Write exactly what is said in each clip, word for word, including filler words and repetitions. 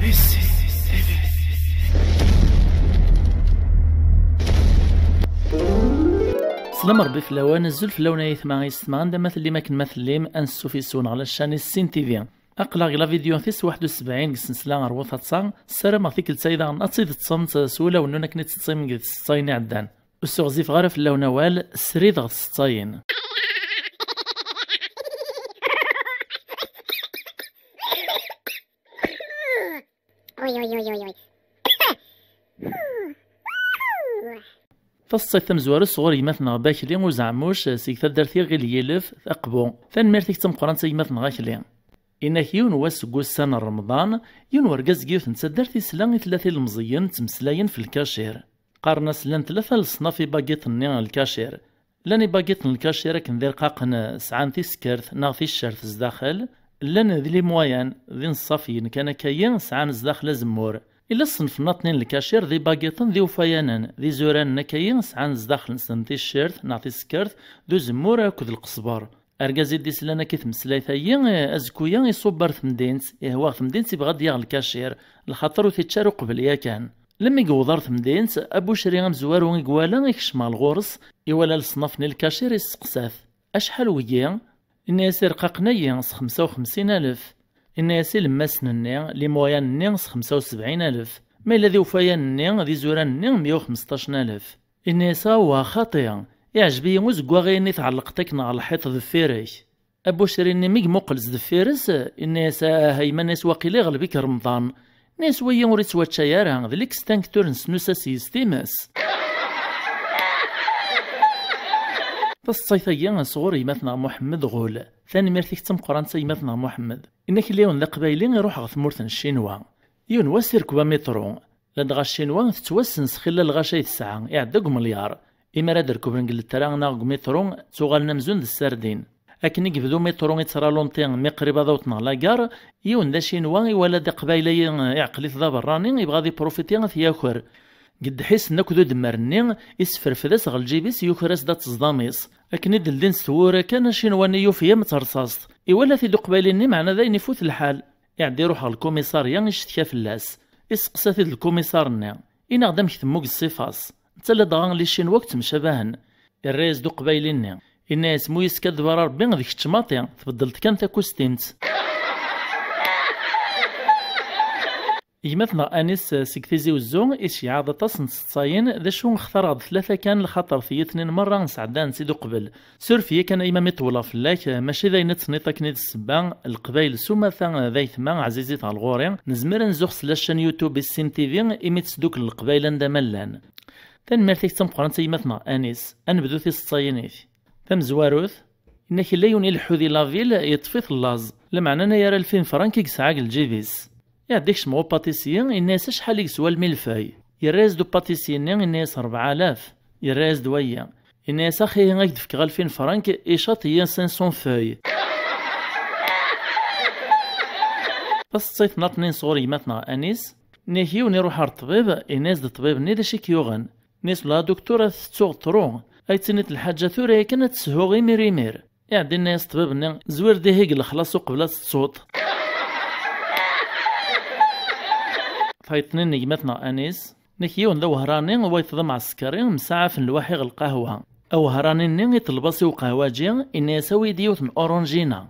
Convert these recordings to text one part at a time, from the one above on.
Slam Rebbi fell-awen, azul fell-awen ay aytma yessetma, anda ma tellim akken ma tellim, ansuf yes-wen ɣer la chaîne Sin T V. Aql-aɣ deg la vidéo tis waḥed u sebɛin deg ssensla ɣer Waṭaṭa, ssarameɣ tikkelt-a daɣen ad tt-id-teṭṭsemt s wulawen-nwen akken i tt-teṭṭim deg tsettayin iɛeddan. Ur ssiɣzifeɣ ara fell-awen awal, srid ɣer tsettayin. Taseṭṭayt tamezwarut sɣur gma-tneɣ Bakli Uzeɛmuc seg taddart Iɣil Yilef, Aqbu. Tanemmirt-ik d tameqqrant a gma-tneɣ Akli. Inak yiwen wass seg wussan n Remḍan, yiwen urgaz deg yiwet n taddart isla i tlata ilemẓiyen ttmeslayen f lkacir. Qqaren-as llan tlata leṣnaf ibagiṭen-nni n lkacir. Llan ibagiṭen n lkacir akken d irqaqen, sɛan tiskert neɣ ticcert zdaxel, llan d les moyens, d inṣafiyen kan akkayi, sɛan zdaxel azemmur. Illa ṣṣenf nnaṭnin n lkacir d ibagiṭen d iwfayanen, d izuranen akkayi, sɛan zdaxel-nsen ticcert neɣ tiskert d uzemmur akked lqesber. Argaz i d-islan akka i tmeslayt-agi, azekku-ya iṣubb ar temdint, ihwa ɣer temdint, ibɣa ad d-yaɣ lkacir, lxaṭer ur t-ičča ara uqbel yakan. Lemmi yewweḍ ar temdint, abucri amezwaru i iwala ikcem ɣer ɣur-s, iwala leṣnaf-nni lkacir, isteqsa-t: "Acḥal wigi?" Inna-yas: "Irqaqen-agi s xemsa u xemsin alef." Inna-yas: "Ilemmasen-nni, les moyens-nni s xemsa u sebɛin alef. Ma yella d iwfayan-nni d izuran-nni meyya u xmesṭac alef." Inna-yas: "Awah, xaṭi, iɛjeb-iyi uzeggaɣ-ayen i tɛellqeḍ akken ɣer lḥiṭ deffir-k." Abucri-nni mi imuqel sdeffir-s, inna-yas: "Ah, a yemma," inna-yas, "waqila iɣleb-ik Remḍan." Inna-yas: "Wagi ur ittwačča ara, d l'extincteur n snus-a s yes times." Taseṭṭayt-agi sɣur gma-tneɣ Muḥemmed Ɣul. Tanemmirt-ik d tameqqrant a gma-tneɣ Muḥemmed. Inna-k yiwen d aqbayli iruḥ ɣer tmurt n Ccinwa. Yiwen wass irkeb amitru. Ladɣa Ccinwa tettwassen s xilla lɣaci ay tesɛa, iɛedda deg umelyaṛ. Imi ara d-rekben deg lettra neɣ deg umitru, ttuɣalen amzun d ssardin. Akken i yebda umitru ittralunṭi mi qrib ad awḍen ɣer lagare, yiwen d acinwa iwala-d aqbayli-agi iɛqel-it d aberrani, ibɣa ad iprofiti ad t-yaker. Deg ddḥis-nni akked udemmer-nni, isferfed-as ɣer lǧib-is, yuker-as-d ateẓdam-is. Akken i d-ldin s twura kan, acinwa-nni yufi-am d terṣaṣt. Iwala-t-id uqbayli-nni, meɛna dayen ifut lḥal. Iɛedda iruḥ ɣer lkumiṣarya, icettka fell-as. Isteqsa-t-id lkumiṣar-nni: "Ini-aɣ-d amek temmug ṣṣifa-s?" Netta ladɣa les Chinois akk ttemcabahen. Irra-yas-d uqbayli-nni, inna-yas: "Mu yeskadeb ara Rebbi, d kečč maḍi, tbeddleḍ kan takustimt." Gma-tneɣ Anis seg Tizi Wezzu iceyyeɛ-d aṭas n tseḍsayin, d acu xtareɣ-d tlata kan, lxaṭer tiyitnin merra sɛeddant-id uqbel. Suref-iyi kan a yemma mi ṭewwleɣ fell-ak, mačči d ayen ad tenniḍ akken i d ssebba, Leqbayel s umata d aytma ɛzizit ɣer ɣur-i, nezmer ad nzuxx s la chaîne YouTube Issin T V imi tesdukkel Leqbayel anda ma llan. Tanemmirt-ik d tameqqrant a yemma-tneɣ Anis. Ad nebdu tiseḍsayin-ik. Tamezwarut, inna-k yella yiwen ileḥḥu di la ville, yeṭṭef-it laẓ, lameɛna anagar alfin frank i yesɛa deg lǧib-is. Iɛedda ikcem ɣer upatisyi, inna-yas: "Acḥal i yeswa lmilfay?" Yerra-yas-d upatisyi-nni, inna-yas: "Rebɛa alaf." Yerra-yas-d wayi, inna-yas: "Axi, ad k-d-fkeɣ alfin frank, icaṭ-iyi cinq cents feuilles." Taseḍsayt n aṭnin sɣur gma-tneɣ Anis. Nnig yiwen iruḥ ɣer ṭṭbib, inna-yas-d ṭṭbib-nni: "D acu i k-yuɣen?" Inna-yas: "La doktor, ad tettuɣ ṭru, ay ttiniḍ lḥaǧa tura yakan ad teshuɣ imir imir." Iɛedda inna-yas ṭṭbib-nni: "Zwir dihi deg lexlaṣ uqbel ad tettuḍ." Tayeḍ-nni n gma-tneɣ Anis, nnig yiwen d awehṛani, wayeḍ d amɛeskeri, msaɛafen lwaḥi ɣer lqahwa. Awehṛani-nni iṭleb-as i uqehwaǧi, inna-yas: "Awi-yi-d yiwet n oranjina."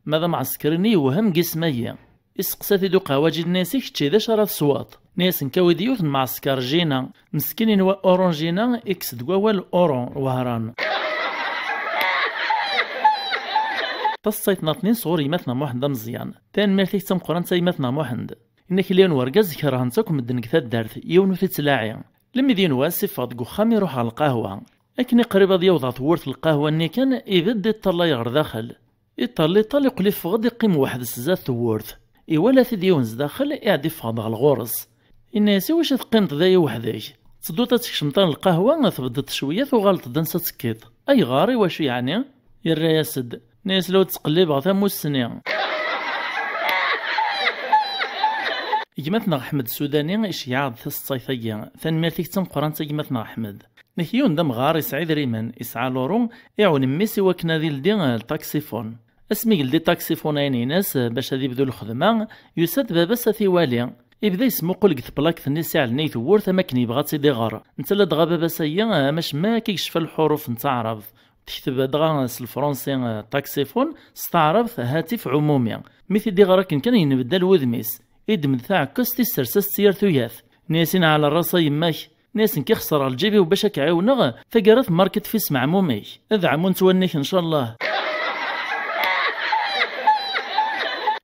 Ma d amɛeskeri-nni yewhem deg yisem-agi. Isteqsa-t-id uqehwaǧi-nni, inna-yas: "I kečči, d acu ara tesweḍ?" Inna-yas: "Nekk awi-d yiwet n mɛesker jina." Meskin inwa oranjina, ikkes deg wawal oran, wehran. Taseḍsayt n aṭnin sɣur gma-tneɣ Muḥend Ameẓyan. Tanemmirt-ik d tameqqrant a gma-tneɣ Muḥend. Inna-k yella yiwen wergaz kerhen-t akk medden deg taddart, yiwen ur t-ittlaɛi. Lemmi d yiwen wass iffeɣ-d deg uxxam iruḥ ɣer lqahwa. Akken i qrib ad yaweḍ ɣer tewwurt n lqahwa-nni kan, ibedd iṭṭalay ɣer daxel. Iṭall, iṭall, iqqel iffeɣ-d, iqqim weḥd-s zdat tewwurt. Iwala-t-id yiwen zdaxel, iɛedda iffeɣ-d ɣer ɣur-s. Inna-yas: "Iwacu teqqimeḍ da i weḥd-k? Tedduḍ ad tkecmeḍ ar lqahwa, tbeddeḍ cwiya, tuɣaleḍ-d ansa ad tekkiḍ. Ayɣer, iwacu yeɛni?" Irra-yas-d, inna-yas: "La ttqellibeɣ tamussni." Gma-tneɣ Ḥmed Sudani iceyyeɛ-d taseḍsayt-agi. Tanemmirt-ik d tameqqrant a gma-tneɣ Ḥmed. Nek yiwen d amɣar, isɛa idrimen, isɛa luru, iɛwen mmi-s i wakken ad ildi, eh, lṭaksifun. Asmi yeldi ṭaksifun-ayen-ines, eh, bac ad ibdu lxedma, yusa-d baba-s ad t-iwali. Ibda yesmuqul deg teblaket-nni s iɛlen i tewwurt am akken yebɣa ad tt-id-iɣer. Netta ladɣa baba-s-agi, amac ma akka yecfa lḥuruf n taɛrabt. Tekteb dɣa s lefransi, eh, taxifun, s taɛrabt hatif ɛumumi. Mi t-id-iɣer akken kan yenbeddal wudem-is. Iddem-d taɛekkazt, issers-as-tt yir tuyat. Nni-as: "Inɛel ras a yemma-k." Nni-as: "Nekk i xeṣreɣ lǧib-iw bac ad k-ɛiwneɣ, taggara temmarkeḍ f isem ɛmum-ik. Ad ɛmunt wallen-ik, ncallah."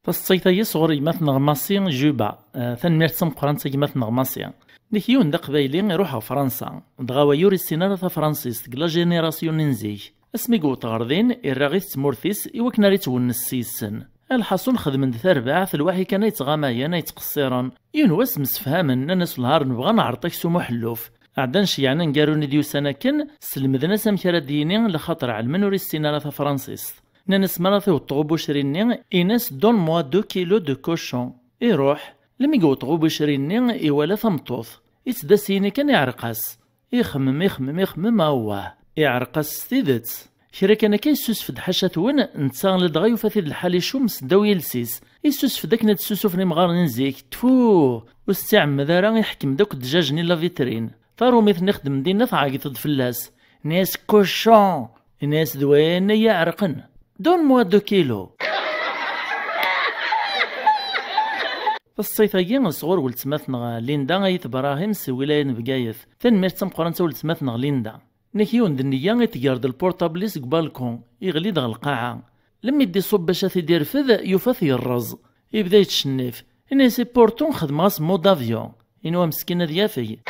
Taseḍsayt-agi sɣur gma-tneɣ Massi Juba. Eh, tanemmirt tameqqrant a gma-tneɣ Massi. Nek yiwen d aqbayli iruḥ ɣer Fransa, dɣa wagi ur issin ara tafransist deg la génération n zik. Asmi yewweḍ ɣer din, irra-it tmurt-is i wakken ara ittwennes s yis-sen. Lḥaṣun, xedmen-d tarbaɛt, lwaḥi kan ay ttɣamayen, ay ttqeṣṣiren. Yiwen wass msefhamen, nnan-as: "Lhar nebɣa ad neɛreḍ aksum uḥelluf." Ɛeddan ceyyɛen aneggaru-nni d-yusan akken, slemden-as amek ara d-yini, lxaṭer ɛelmen ur issin ara tafransist. Nnan-as: "Mi ara t-iweṭṭeɣ ubucri-nni, in-as: 'Donne-moi deux kilos de cochon.'" Iruḥ. Lmi yewweṭ ubucri-nni, iwala tameṭṭut. Ittedda s yini kan, iɛreq-as. Ixemmem, ixemmem, ixemmem, awah, iɛreq-as s tidet. Kra kan akka, yessusef-d ḥaca-twen, netta ladɣa yufa-t-id lḥal icum s ddaw yiles-is. Yessusef-d akken ad d-ssusufen imɣaren n zik. Tfu! Ur s-tt-iɛemmed ara, iḥekkem-d akk ddjaj-nni la vitrine. Tarumit-nni ixeddmen dinna tɛeggeḍ-d fell-as. Nni-as: "Cochon!" Ini-as: "D wayen ay iɛerqen. Donne-moi deux kilos." Taseḍsayt-agi sɣur weltma-tneɣ Linda Ayt Brahim si wilaya n Bgayet. Tanemmirt tameqqrant a weltma-tneɣ Linda. Nek yiwen d nneyya i tger-d lpurṭabl-is deg balkun, iɣli-d ɣer lqaɛa. Lemmi d-iṣubb bac ad t-id-irfed, yufa-t yerreẓ. Ibda yettcennif. Ini-as: "Iportu xedmeɣ-as mode avion." Inwa meskin ad yafeg.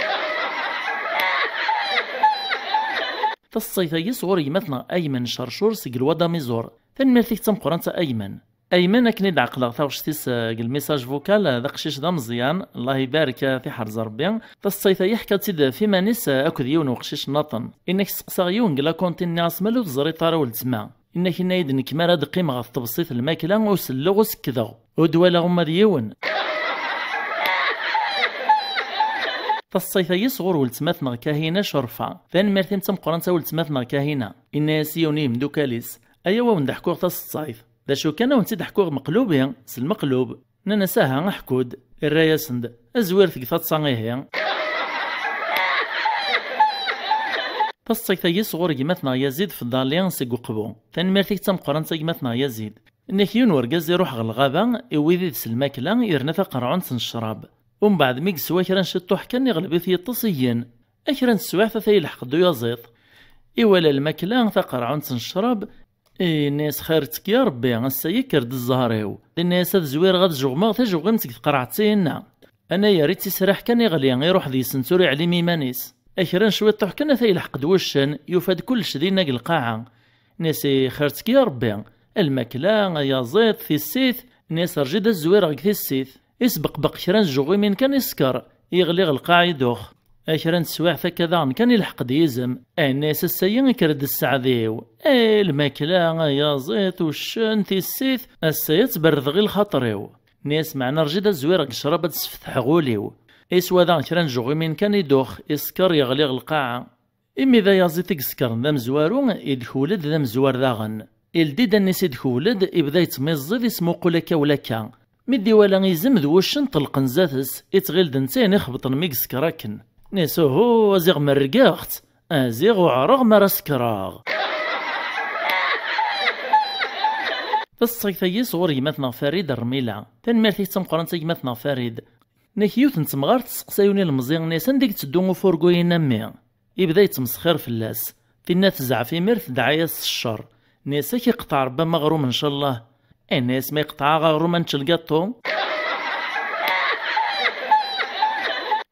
Taseḍsayt-agi sɣur gma-tneɣ Ayman Cercur seg Lwad Amiẓur. Tanemmirt-ik d tameqqrant a Ayman. Ayman, akken i d-ɛeqleɣ taɣect-is, eh, deg lmisaj vocal, eh, d aqcic d ameẓyan, Allah ibarek, eh, tiḥerz Rebbi. Taseḍsayt-agi ḥkiɣ-tt-id f iman-is, eh, akked yiwen weqcic nnaṭen. Inna-k steqsaɣ yiwen deg lakonti-nni asmal ur teẓriḍ ara weltma. Inna-k, inna-yi-d: "Nekk mi ara d-qqimeɣ ɣef tebṣit n lmakla, ur selleɣ, ur sekkdeɣ, ur d-walaɣ uma d yiwen." Taseḍsayt-agi sɣur weltma-tneɣ Kahina Cerfa. Tanemmirt-im d tameqqrant a weltma-tneɣ Kahina. Inna-yas yiwen i yimdukal-is: "Ayaw a wen-d-ḥkuɣ taseḍsayt. D acu kan, a wen-tt-id-ḥkuɣ meqlubi, s lmeqlub." Nnan-as: "Aha, ḥku-d." Irra-yasen-d: "Azwiret deg taḍsa ihi." Taseḍsayt-agi sɣur gma-tneɣ Yazid Fdali seg Uqbu. Tanemmirt-ik d tameqqrant a gma-tneɣ Yazid. Nnek yiwen urgaz iruḥ ɣer lɣaba, iwwi did-s lmakla, yerna taqerɛunt n ccrab. Umbeɛd mi yeswa kra n ciṭṭuḥ kan, iɣleb-it yiṭṭes, igen. A kra n teswiɛt ata yelḥeq-d uyaẓiḍ. Iwala lmakla, taqerɛunt n ccrab, inna-yas: "Xir-ttk ya Rebbi, ass-a yekker-d zzher-iw." Inna-yas: "Ad zwireɣ ad juɣmeɣ tajuɣimt deg tqerɛet-inna." Anayer ittisraḥ kan iɣli, iruḥ deg-sent ur iɛlim iman-is. A kra n cwiṭṭuḥ kan ata yelḥeq-d wuccen, yufa-d kullec dinna deg lqaɛa. Inna-yas: "Xir-ttk ya Rebbi, lmakla, ayaẓiḍ, tissit." Inna-yas: "Rǧi-d ad zwireɣ deg tissit." Isbeqbeq kra n tjuɣimin kan isker, yeɣli ɣer lqaɛa idux. A kra n teswiɛt akka daɣen kan ilḥeq-d yizem. Inna-yas: "Ass-ayi ikker-d sseɛd-iw. Eh, lmakla, ayaẓiḍ, uccen, tissit, ass-ayi ad tberrdeɣ i lxaṭer-iw." Inna-yas: "Meɛna rǧi-d ad zwireɣ deg ccrab ad sfetḥeɣ ul-iw." Iswa daɣen kra n tjuɣimin kan idux, isker, yeɣli ɣer lqaɛa. Imi d ayaẓiḍ i yeskren d amezwaru, idkewled d amezwar daɣen. Ildi-d allen-is idkewled, ibda yettmiẓẓiḍ, ismuqul akka wala akka. Mi d-iwala izem d wuccen ṭelqen zdat-s, ittɣil d netta i ixebṭen mi yesker akken. Inna-yas: "Uhu, a ziɣ merrgeɣ-tt! A ziɣ uɛreɣ mi ara sekreɣ!" Taseḍsayt-agi sɣur gma-tneɣ Farid Rmila. Tanemmirt-ik d tameqqrant a gma-tneɣ Farid. Nek yiwet n temɣart testeqsa yiwen ilemẓi, inna-yas: "Anda i yetteddu ufurgu-in a mmi?" Ibda yettmesxir fell-as. Tinna tezɛef imir, tedɛa-yas s ccer. Inna-yas: "Ad k-iqeṭɛeɣ Rebbi ameɣrum, ncallah." Inna-yas: "Ma iqeṭɛeɣ aɣrum, ad nečč lgaṭu."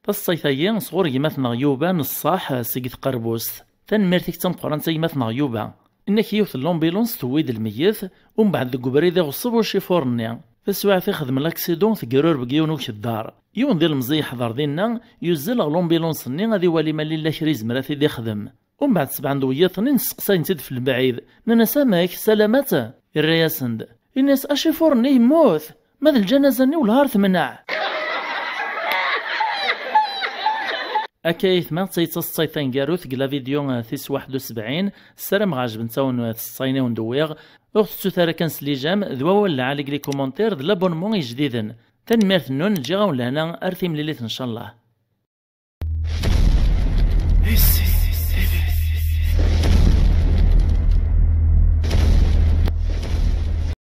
Taseḍsayt-agi sɣur gma-tneɣ Yuba n ṣṣaḥ seg Tqerbust. Tanemmirt-ik d tameqqrant a gma-tneɣ Yuba. Inna-k yiwet n l'ambulance tewwi-d lmeyyet, umbeɛd deg ubrid iɣeṣṣeb ucifuṛ-nni. Taswiɛt ixdem l'accident, tegrureb deg yiwen ukeddar. Yiwen d ilemẓi yeḥḍer dinna, yuzzel ɣer l'ambulance-nni ad iwali ma lilla kra yezmer ad t-id-ixdem. Umbeɛd sebɛen-d wiyaḍ-nni nesteqsayen-tt-id f lebɛid. Nnan-as: "Amek, salamat?" Irra-yasen-d. Inna-yas: "Acifuṛ-nni yemmut! Ma d lǧanaza-nni wellah ar temneɛ!" Akka aytma, d tayettaẓ d tayet taneggarut deg la vidéo, eh, tis waḥed u sebɛin. Ssarameɣ ɛejbent-awen, eh, tseḍsayin i wen-d-wwiɣ. Ur ɣ-tettut ara kan s les j'aime, d wawal lɛali deg les commentaires, d l'abonnement ijdiden. D Tanemmirt-nnun, ǧǧiɣ-awen lehna ar timlilit ncallah.